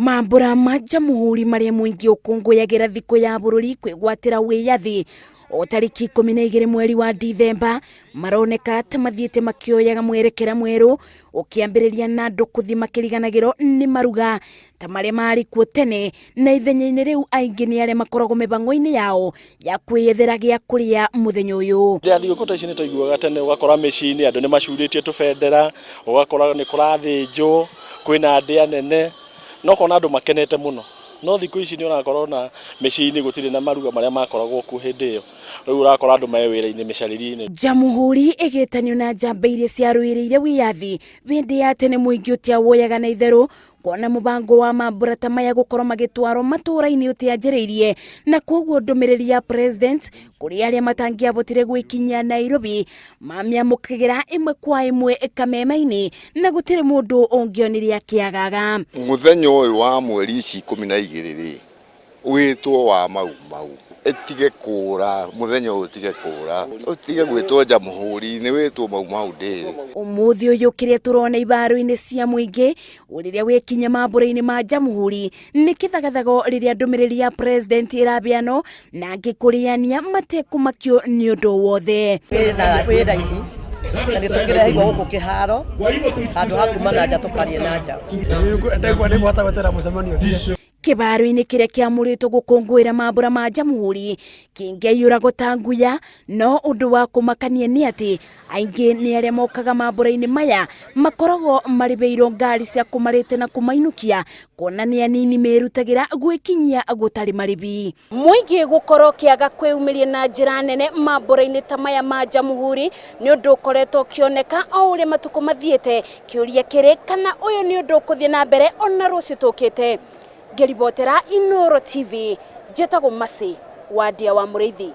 Mambura ma Jamhuri marĩa mũingĩ ũkũngũyagĩra thikũ ya bũrũri kwĩgwatĩra wĩyathi o tarĩki 12 mweri wa Dithemba maroneka ta mathiĩte makĩoyaga mwerekera mwerũ ũkĩambĩrĩria na andũ kũthiĩ makĩriganagĩrwo nĩ maruga ta marĩa marĩ kuo tene na ithenya-inĩ rĩu aingĩ nĩ arĩa makoragwo mĩbango-inĩ yao ya kwĩyethera gĩa kũrĩa mũthenya ũyũ. Rĩa thigũkũ ta ici nĩ twaiguaga tene ũgakora mĩciĩ-inĩ andũ nĩ macurĩtie tũbendera, ũgakora nĩ kũrathĩnjwo, kwĩna ndĩa nene, na ũkona andũ makenete mũno. No thikũ ici nĩ ũrakora ona mĩciĩ-inĩ gũtirĩ na maruga marĩa makoragwo kuo hĩndĩ ĩyo. Rĩu ũrakora andũ me wĩra-inĩ mĩcarĩrie-inĩ. Jamhuri ĩgĩtanio na njamba iria ciarũĩrĩire wĩyathi hĩndĩ ya tene mũingĩ ũtiawoyaga na itherũ kuona mũbango wa mambura ta maya gũkorwo magĩtwarwo matũũra-inĩ ũtianjĩrĩirie na koguo ndũmĩrĩri ya president kũrĩ arĩa matangĩabotire gwĩkinyia Nairobi mamĩamũkagĩra ĩmwe kwa ĩmwe kamema-inĩ na gũtirĩ mũndũ ũngĩonire akĩagaga. Mũthenya ũyũ wa mweri ici 12 rĩ, wĩtwo wa Mau Mau ĩtige kũra, mũthenya ũyũ ũtige kũra, ũtige gwĩtwo Jamhuri, nĩ wĩtwo Mau Mau Day. Ũmũthĩ ũyũ kĩrĩa tũrona ibaro-inĩ cia mũingĩ rĩrĩa wĩkinya mambũra-inĩ ma Jamhuri nĩ kĩthagathago rĩrĩa ndũmĩrĩri ya president ĩrabeanwo na angĩ kũrĩania matekũmakio nĩ ũndũ wothe. Wĩ raithi na nĩ tũkĩreheirwo gũkũ kĩharo handũ ha kuma na nja tũkarie na nja. Ndaigua nĩ ngũhota gweterera mũcemanio ũthire. Kĩbaro-inĩ kĩrĩa kĩamũrĩtwo gũkũngũĩra mambũra ma Jamhuri kĩngĩaiyũragwo ta nguya, no ũndũ wa kũmakania nĩ atĩ aingĩ nĩ arĩa mokaga mambũra-inĩ maya makoragwo marĩhĩirwo ngari cia kũmarĩte na kũmainũkia, kuona nĩ anini merutagĩra gwĩkinyia gũtarĩ marĩhi. Mũingĩ gũkorwo ũkĩaga kwĩyumĩria na njĩra nene mambũra-inĩ ta maya ma Jamhuri nĩ ũndũ ũkoretwo ũkĩoneka o ũrĩa matukũ mathiĩte. Kĩũria kĩrĩ kana ũyũ nĩ ũndũ ũkũthiĩ na mbere ona rũciũ tũkĩte. Ngĩribotera Inooro TV, njĩtagwo Mercy Wandia wa Mũrĩithi.